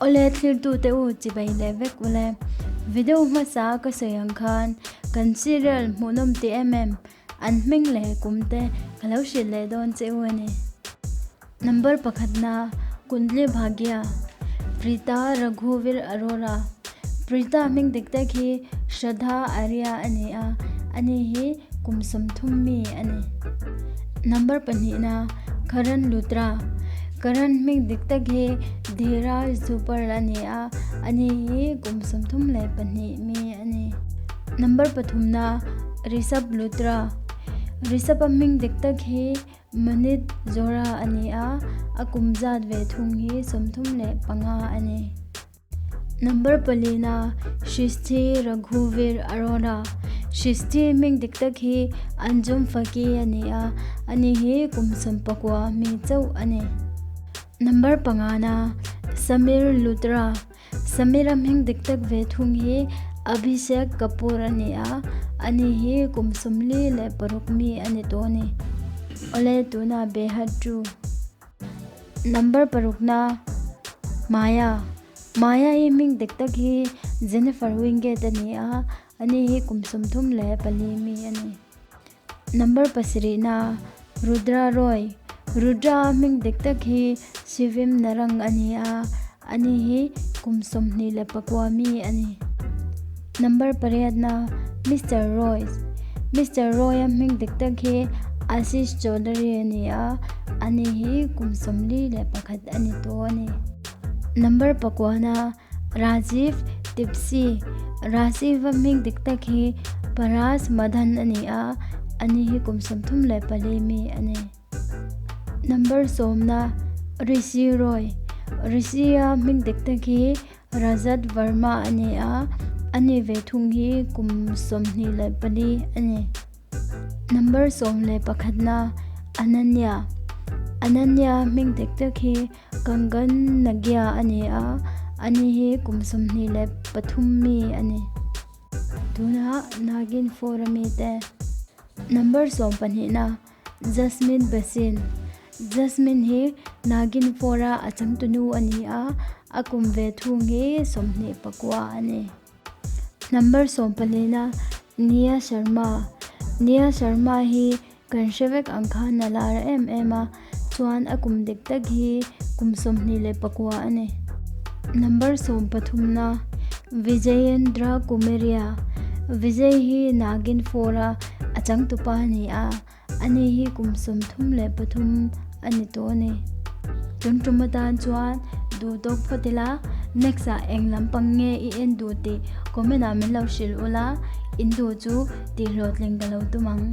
Awle thlirtute u chibai leh vek ule. Video hmasa ka sawi ang khan kan serial hmuhnawm ti em em an hming leh kum te ka lo hrilh leh dawn che u a ni. Number pakhatna Kundli Bhagya, Preeta Raghuvir Arora. Preeta hming dik tak hi Shraddha Arya a ni a, ani hi kum 30 mi a ni. Number pahnihna Karan Luthra. Karan hming dik tak hi Dheeraj Dhoopar a ni a, ani hi kum 32 mi a ni. Number pathumna Rishabh Luthra. Rishabh-a hming dik tak hi Manit Zora a ni a, a kum zat ve thung hi 35 a ni. Number palina Srishti Raghuvir Arora. Srishti hming dik tak hi Anjum Faki a ni a, ani hi kum 19 mi chauh a ni. Number pangana Samir Luthra. Samir-a hming dik tak ve thung hi Abhishek Kapoor a ni a, ani hi kum 46 mi a ni tawh a ni. Awle tuna Behad tu. Number parukna Maya. Maya hi hming dik tak hi Jennifer Winget a ni a, ani hi kum 34 mi a ni. Number pasarihna Rudra Roy. Rudra hming dik tak hi Shivim Narang a ni a, ani hi kum 29 mi a ni. Number pariatna Mister Royce. Mister Roy-a hming dik tak hi Ashish Chaudhary a ni a, ani hi kum 41 a ni tawh a ni. Number pakuana Rajiv Tipsy, Rajiv-a hming dik tak hi Paras Madhan a ni a, ani hi kum 34 mi a ni. Number sawmna Rishi Roy, Rishi-a hming dik tak hi Rajat Verma a ni a, ani ve thung hi kum 24 a ni. Number 11na Ananya, Ananya hming dik tak hi Kangan Nagya a ni a, ani hi kum 23 mi a ni. Tunah Nagin 4 a mi te. Number 12na Jasmine Bhasin. Jasmine hi Nagin 4 a a changtunu a ni a, a kum ve thung hi 29 a ni. Number 14na Nia Sharma. Nia Sharma hi kan hre vek ang khan a lar em em a, chuan a kum dik tak hi kum 29 a ni. Number 13na Vijayendra Kumeria. Vijay hi Nagin 4 a a changtupa a ni a, ani hi kum 33 a ni tawh a ni. Tun tum atan chuan duh tawk phawt ila, next ah eng lampang nge i en duh tih comment ah min lo hrilh ula, in duh chu tih hlawhtling ka lo tum ang.